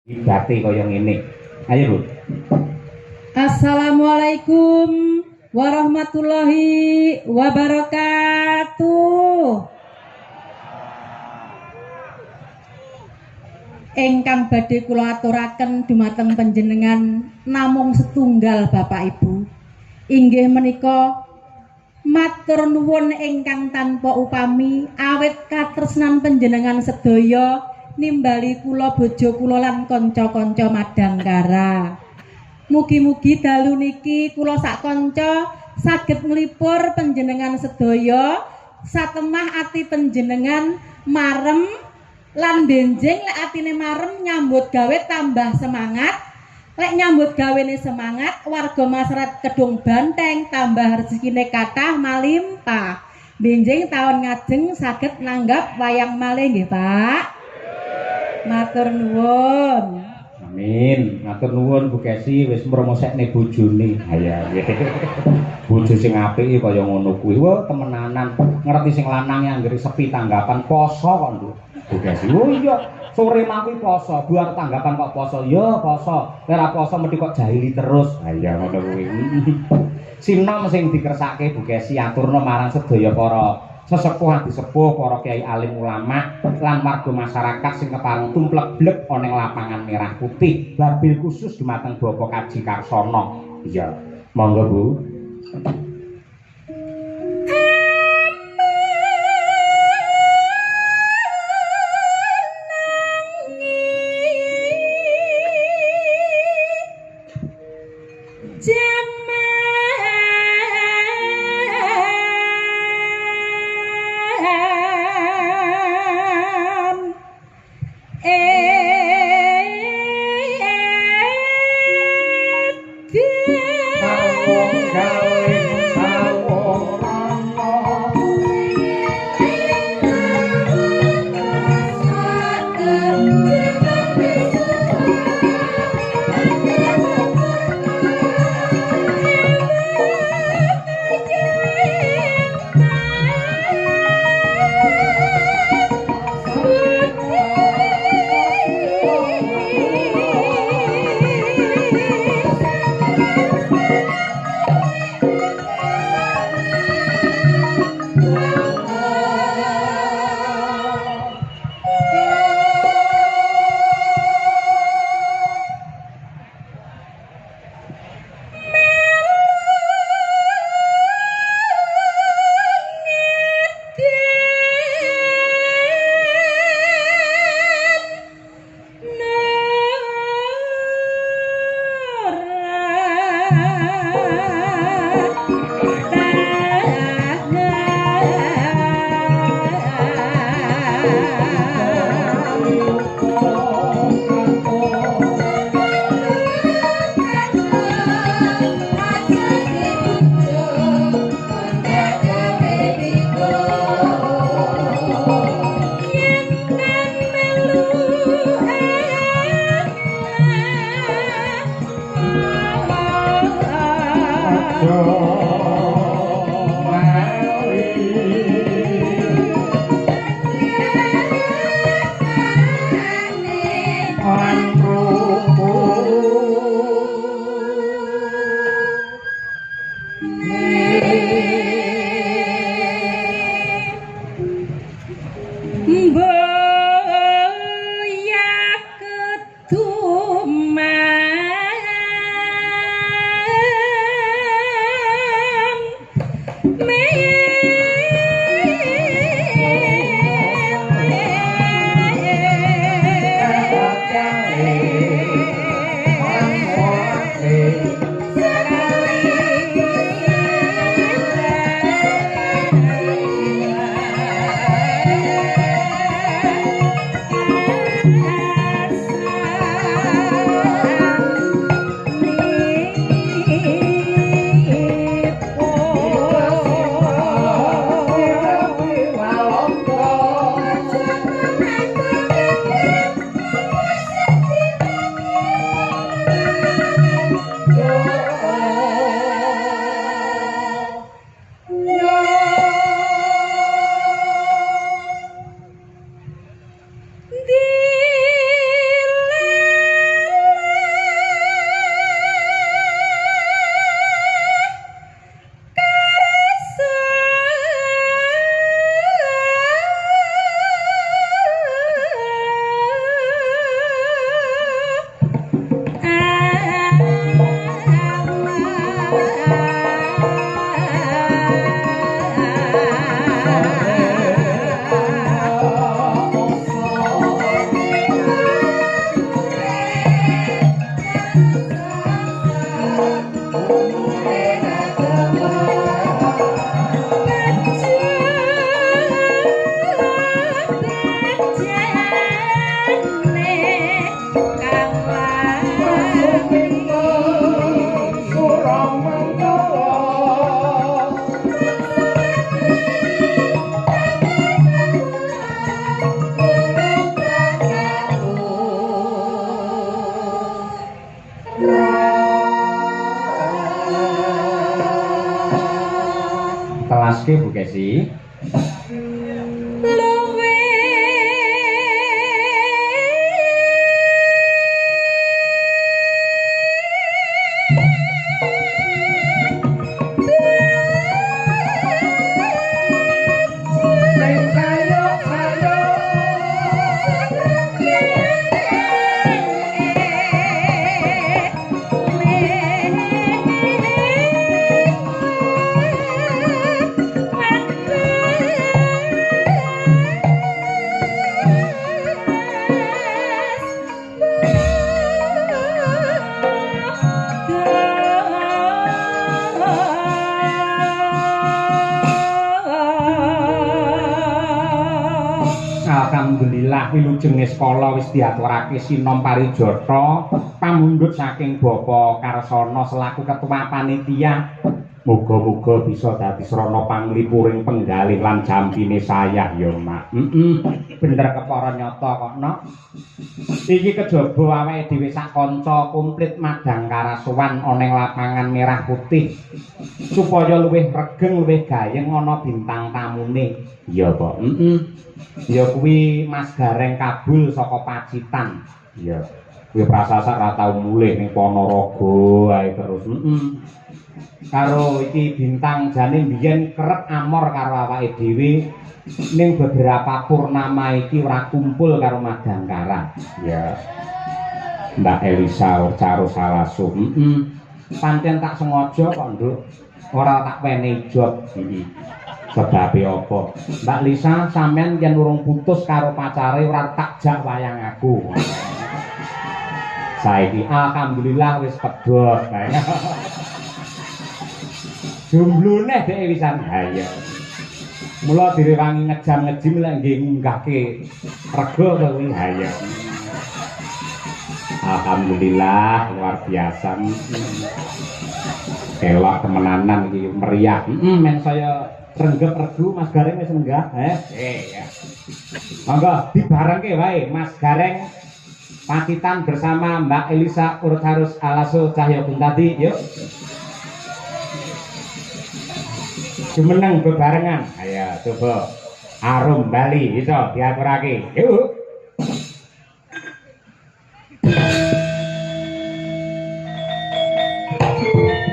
Ibate kaya ngene. Ayo, Bu. Assalamualaikum warahmatullahi wabarakatuh. Ingkang badhe kula aturaken dumateng panjenengan namung setunggal Bapak Ibu. Inggih menika matur nuwun ingkang tanpa upami awit katresnan panjenengan sedaya nimbali kula bojo kula lan kanca-kanca Madangkara. Mugi-mugi dalu niki kula sak kanca saged nglipur panjenengan sedaya satemah ati panjenengan marem lan benjing lek atine marem nyambut gawe tambah semangat. Lek nyambut gawene semangat, warga masyarakat Kedung Banteng tambah rezekine kathah malimpah. Benjing taun ngajeng saged nanggap wayang malih nggih, Pak. Matur nuwun. Amin. Matur nuwun Bu Kesi wis mromosekne bojone. Ha iya. Bojo sing apik kaya ngono kuwi. Wah, temenanan. Ngerti sing lanang anggere sepi tanggapan poso kok, Nduk. Bu Kesi. Oh iya, sore mau kuwi poso, buar tanggapan kok poso. Ya poso. Nek ora poso mesti kok jahili terus. Ha iya ngono kuwi. Sinom sing dikersake Bu Kesi aturna marang sedaya para sesepuh adi sepuh, para kiai alim ulama lan warga masyarakat sing kepareng tumplek-blek ana ing lapangan merah putih babil khusus dumateng Bapak Kaji Karsono. Iya, monggo Bu. Bye. Telaske Bu Kesi. Alhamdulillah wilujenge sekolah wis diaturake Sinom Parijata pamundhut saking Bapak Karsono selaku ketua panitia. Muga-muga bisa dadi srana panglipuring penggalih lan jampine sayah ya, Mak. Bener kepara nyata kok, Nok. Iki kejaba awake dhewe sak kanca komplit madang karasowan ana ing lapangan merah putih supaya luwih regeng luwih gayeng ana bintang tamune. Iya, Pak. Ya kuwi Mas Gareng Kabul saka Pacitan. Iya. Kuwi prasasak ra tau mulih ning Ponorogo ae terus. Karo iki bintang jane biyen kerep amor karo awake dhewe ning beberapa purnama iki ora kumpul karo Madangkara. Ya. Mbak Elisa Orcaro Salasu. Pancen tak sengaja kok, Nduk. Ora tak wenehi job. Sebabe apa? Mbak Lisa sampean yen urung putus karo pacare ora tak jak wayang aku. Saiki alhamdulillah wis pedhot. Jumblune dhek wisan. Ha iya. Mula direwangi ngejam-ngejim lek nggih ngunggahke rega to kuwi. Ha iya. Alhamdulillah luar biasa. Elok temenanan iki meriah. Men saya renggep regu Mas Gareng wis lenggah, ya. Monggo dibarengke wae Mas Gareng Pacitan bersama Mbak Elisa Urcarus Alaso Cahyo Kuntadi, yuk. Jumeneng bebarengan. Ayo coba. Arum Bali iso diaturake. Yuk.